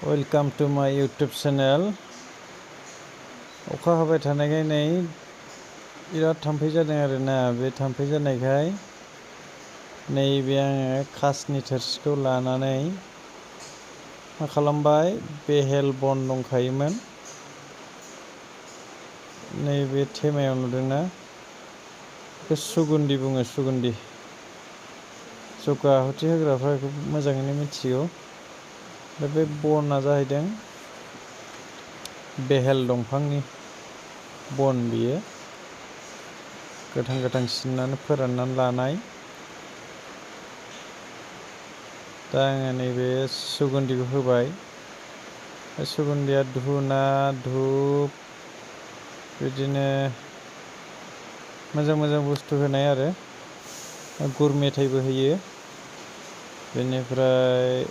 Welcome to माय YouTube channel. अखा हाबाय थानायखाय नै बिराद थाम्फै जादों आरोना। बे थाम्फै जानायखाय नैबे आङो खासनि थोरसिखौ लानानै मा खालामबाय, बेहेल बन दंखायोमोन नैबे थेमायाव नुदोंना, बेखौ सुगुन्दि बुङो। सुगुन्दि जगा आहुति होग्राफ्रा बेखौ मोजाङैनो मिथिगौ। दा बे बना जाहैदों बेहेल दंफांनि बन। बियो गोथां सिननानै फोराननानै लानाय। दा आङो नैबे सुगुन्दिखौ होबाय। बे सुगुन्दिया धुना धुप बिदिनो मोजां बुस्थु होनाय आरो गुर मेथाइबो होयो। बेनिफ्राय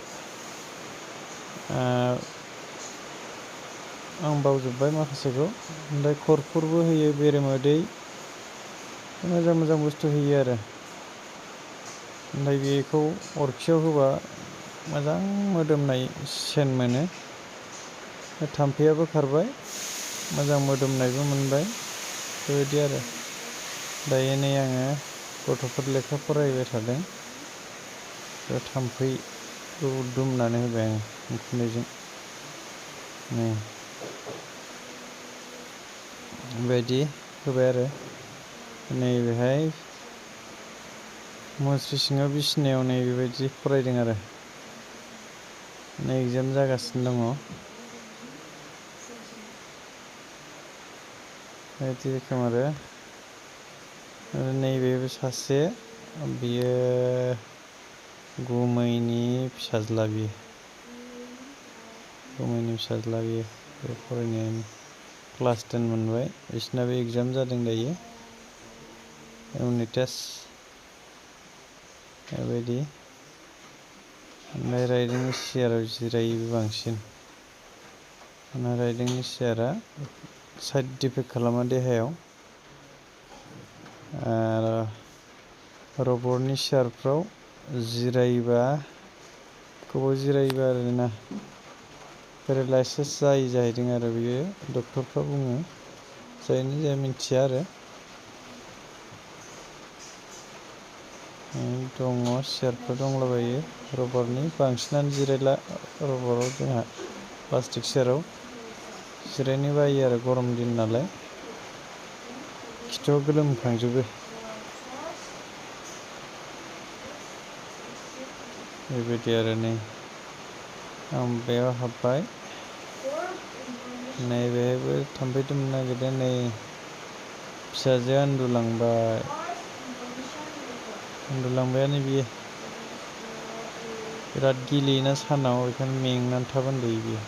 आं बावजोब्बाय माखासेखौ। ओमफ्राय खरफुरबो होयो, बेरेमोदै, मोजां बुस्थु होयो आरो। ओमफ्राय बेखौ अरखियाव होबा मोजां मोदोमनाय सेन मोनो। थाम्फैयाबो खारबाय, मोजां मोदोमनायबो मोनबाय, बेबायदि आरो। दायो नै आङो गथ'फोर लेखा फरायबाय थादों। बे थाम्फैखौ दुमनानै होबाय आङो उखुन्दैजों। नै बेबायदि होबाय आरो। नैबेहाय मुस्रि सिङाव बिसिनायाव नै बेबायदि फरायदों आरो। नै एगजाम जागासिनो दङ। बेबायदि रोखोम आरो नैबेबो सासे, बियो गुमैनि फिसाज्ला। गुमैनि फिसाज्ला बियो। बे फरायनायानो क्लास 10 मोनबाय। बिसिनाबो एगजाम जादों दायो, इउनिट टेस्ट बेबायदि। ओमफ्राय राइदिंनि सियाराव जिरायो बांसिन। राइदिंनि सियारा साइड इफेक्ट खालामा देहायाव। आरो रबरनि सियारफ्राव जिरायोबा, गोबाव जिरायोबा आरोना पेरालाइसिस जायो जाहैदों आरो। बियो डक्टरफ्रा बुङो, जायनो जाया मिथिया आरो। दङ, सियारफोर दंलाबायो रबारनि। बांसिनानो जिरायला रबाराव, जोंहा प्लास्टिक सियाराव जिरायनो बायो आरो, गरम दिन नालाय खिथुआव गोलोमखांजोबो। बेबायदि आरो। नै आं बेयाव हाबबाय, नैबेहायबो थाम्फै दुमनो नागिरदों। नै फिसाजोआ उन्दुलांबायानो बियो। बिराद गेलेयोना सानाव, बेखायनो मेंनानै थाब उन्दुयो बियो।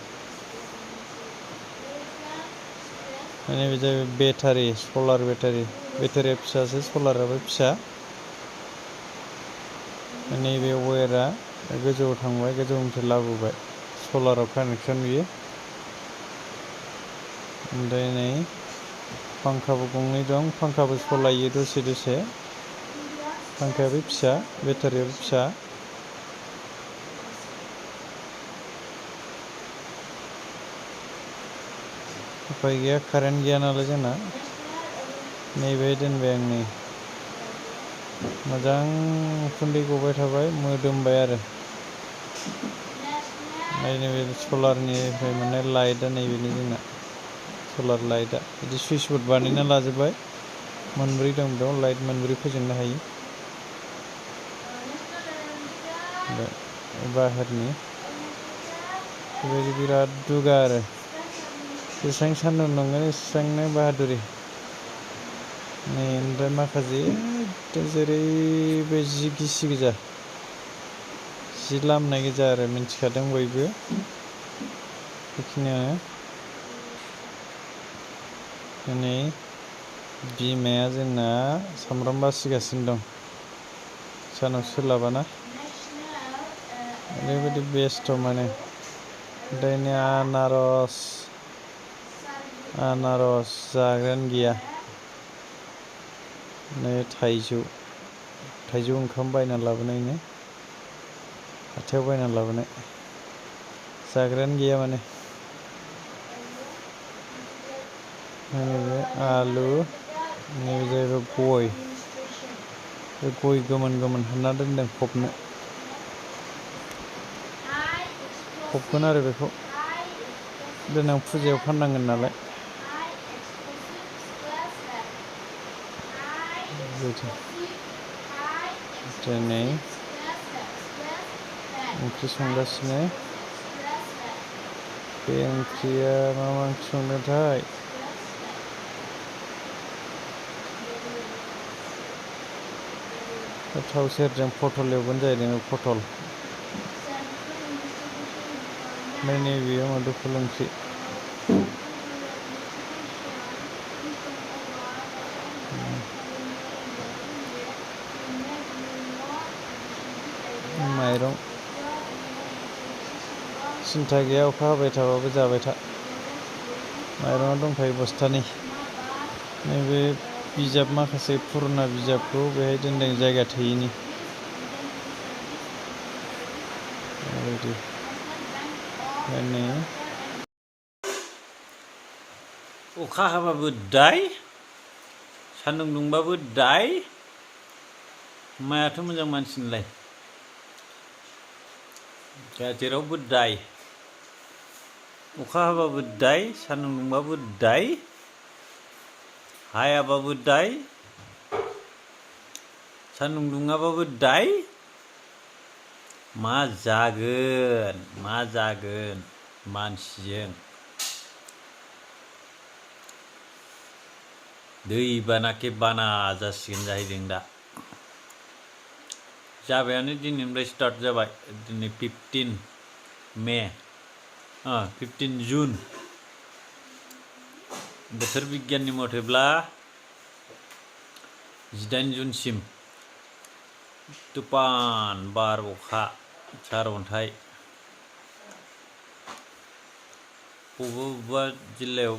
नैबे जाहैबाय बेटारि, सलार बेटारि। बेटारिया फिसासो, सलाराबो फिसा। नैबे वायारा गोजौआव थांबाय, गोजौनिफ्राय लाबोबाय, सलाराव कानेक्सन बियो। ओमफ्राय नै फांखाबो गंनै दं, फांखाबो सलायो दसे। फांखायाबो फिसा, बेटारियाबो फिसा। उफाय गैया, कारेन्ट गैया नालाय जोंना। नैबेहाय दोनबाय आं। नै मोजां उखुन्दै गबाय थाबाय, मोदोमबाय आरो। नैबे सलारनिफ्राय मोननाय लाइटआ नैबेनि जोंना सलार लाइटआ। बिदि सुइस बर्ड बानायना लाजोब्बाय। मोनब्रै दं बेयाव, लाइट मोनब्रै फोजोंनो हायो। बाहेरनि बेबायदि बिराद दुगा आरो। जेसेबां सान्दुं दुंगोन एसेबांनो बाहादुरि। नै ओमफ्राय माखासे जेरैबो जि गिसि गोजा, जि लामनाय गोजा आरो। मिन्थिखादों बयबो बेखिनियानो। नै बिमाया जोंना सामब्राम बासिगासिनो दं, सानाव सोलाबाना ओरैबायदि बेस्थ' माने। ओमफ्राय नै आनारस जाग्रायानो गैया। नै थाइजौ ओंखाम बायना लाबोनायनो, हाथायाव बायना लाबोनाय जाग्रायानो गैया माने नैबे आलु नैबे जाहैबाय गय बे गय गोमोन गोमोन हानना दोनदों फबनो फबगोन आरो बेखौ देनां फुजायाव फाननांगोन नालाय दिनै ओंख्रि संगासिनो बे ओंख्रिया मा ओंख्रि संदोंथाय थाव सेरजों पटल एवगोन जाहैदों पटल ओमफ्राय नैबेयो मुदुफुल ओंख्रि माइरं सिन्था गैया अखा हाबाय थाबाबो जाबाय था माइरंआ दंखायो बस्थानै नैबे बिजाब माखासे पुरुना बिजाबखौ बेहाय दोनदों जायगा थोयैनि बेबायदि नै अखा हाबाबो दाय सान्दुं दुंबाबो दाय मायाथ' मोजां मानसिनिलाय जेरावबो दाय अखा हाबाबो दाय सान्दुं दुंबाबो दाय हायाबाबो दाय सान्दुं दुङाबाबो दाय मा जागोन मानसिजों दैबानाखे बाना जासिगोन जाहैदों दा जाबायानो दिनैनिफ्राय स्टार्ट जाबाय दिनै 15 मे 15 जुन बोथोर बिगियाननि मथेब्ला 18 जुनसिम तुफान बार अखा सारअन्थाइ बबेबा जिल्लायाव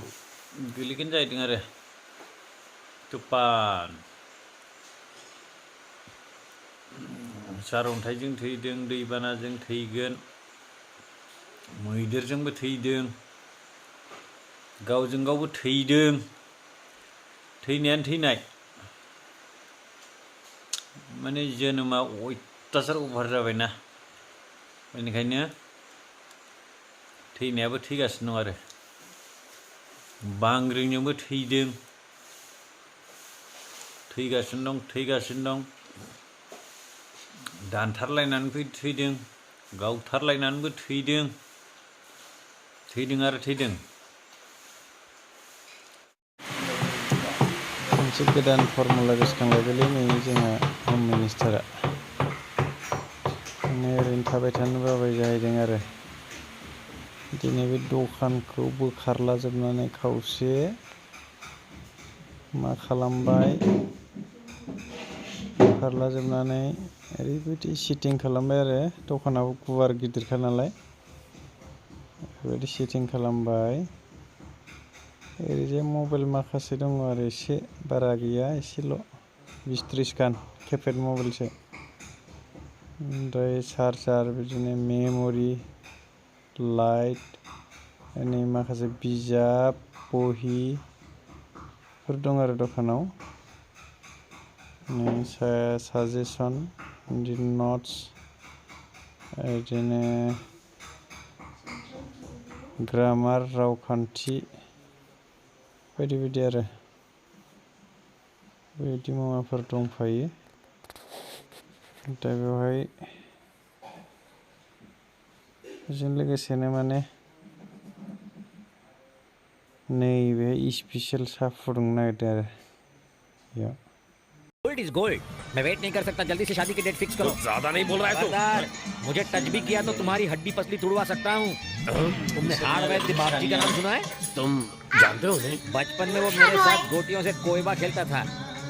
गोलैगोन जाहैदों आरो तुफान सारअन्थाइजों थैदों दैबानाजों थैगोन मैदेरजोंबो थैदों गावजों गावबो थैदों थैनायानो थैनाय माने जोनोमा अयथासार अभार जाबायना बेनिखायनो थैनायाबो थैगासिनो दं आरो बांग्रिंजोंबो थैदों थैगासिनो दं दानथारलायनानैबो थैदों गावथारलायनानैबो थैदों आरो थैदों मोनसे गोदान फर्मुला गोसोखांलायबायलै नै जोंहा हम मिनिस्टारा माने ओरैनो थाबाय थानो बाबाय जाहैदों आरो दिनै बे दखानखौ बोखारलाजोबनानै खावसे मा खालामबाय बोखारलाजोबनानै ओरैबायदि सेटिं खालामबाय आरो दखानाबो गुवार गिदिरखा नालाय बेबायदि सेटिं खालामबाय ओरैजाय मबाइल माखासे दङ आरो एसे बारा गैया एसेल' 20-30 गान किपेड मबाइलसो ओमफ्राय चार्जार बिदिनो मेम'रि लाइट नै माखासे बिजाब बहिफोर दं आरो दखानाव नै साजेसन बिदिनो नट्स बिदिनो ग्रामार रावखान्थि बायदि बायदि आरो बेबायदि मुवाफोर दंफायो दा बेवहाय बेजों लोगोसेनो माने नैबे स्पेशल साहा फुदुंनो नागिरदों आरो बेयाव गोल्ड इज गोल्ड मैं वेट नहीं कर सकता जल्दी से शादी की डेट फिक्स करो ज्यादा नहीं बोल रहा है सरदार मुझे टच भी किया तो तुम्हारी हड्डी पसली तुड़वा सकता हूँ तुमने हार्ड वैद्य बापजी का नाम सुना है तुम जानते हो नहीं बचपन में वो मेरे साथ गोटियों से कोयबा खेलता था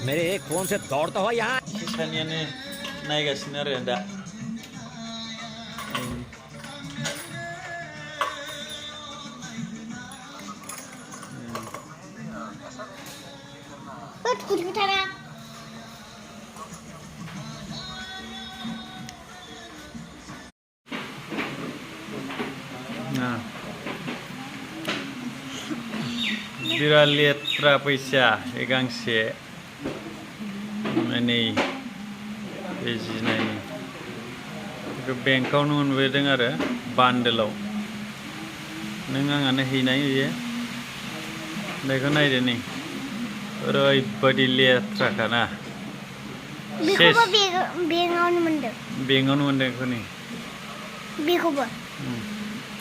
मेरे एक फोन से दौड़ता हुआ यहाँ नायगासिनो आरो दा कुछ बिठाना बिराद लेथ्रा फैसा बे गांसे नै बे जिनायनि बेखौ बेंकआवनो मोनबोदों आरो बान्डोलाव नों आंहानो हैनाय बेयो बेखौ नायदो नै ओरैबायदि लेथ्राखाना बेखौबो बेंकआवनो मोनदों बेखौ नै बेखौबो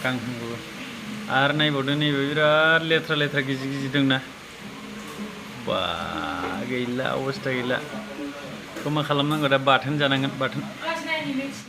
गांखौबो आरो नायबावदो नैबे बिराद लेथ्रा गिजि दंना बा गैला अबस्था गैला बेखौ मा खालामनांगौ दा बाथोन जानांगोन बाथोन